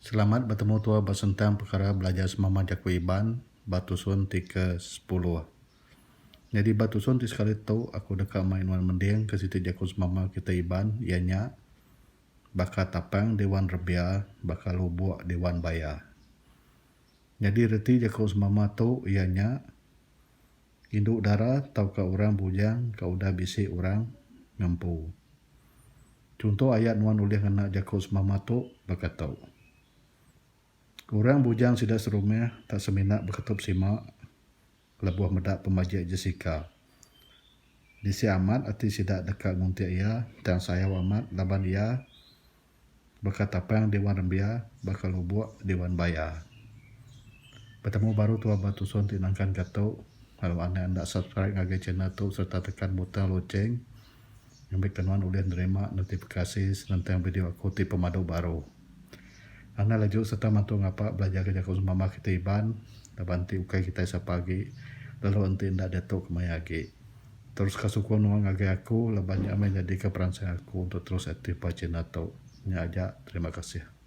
Selamat betemu tua ba sentang pekara belajar semama jaku Iban ba tusun ti ke sepuluh. Nyadi ba tusun ti sekali tu aku deka mai nuan mending ke siti jaku semama kitai Iban iya nya baka tapang diwan rebia baka lubok diwan baya. Nyadi reti jaku semama tu iya nya indu dara tauka orang bujang ke udah bisi orang ngempu. Chunto ayat nuan ulih ngena jaku semama tu baka tu. Orang bujang sida serumah tak semina beketup sima lebuh meda pemajik Jessica. Bisi amat ati sida deka nguntik iya tang sayau amat laban iya baka tapang diwan rembia baka lubuk diwan baya. Betemu baru tua ba tusun ti nangkanka tu lalu anang enda subscribe ngagai channel tu sereta tekan butang loceng. Ngambika nuan ulih nerima notifikasi senentang video aku ti pemadu baru. Anang leju sereta mantu ngapa belajarka jaku sempama kitai Iban laban enti ukai kitai sapa agi lalu enti enda diatu kemaya agi. Teruska sukung nuan ngagai aku laban nya meh nyadika peransang aku untuk terus aktif ba channel tu. Nya aja, terima kasih.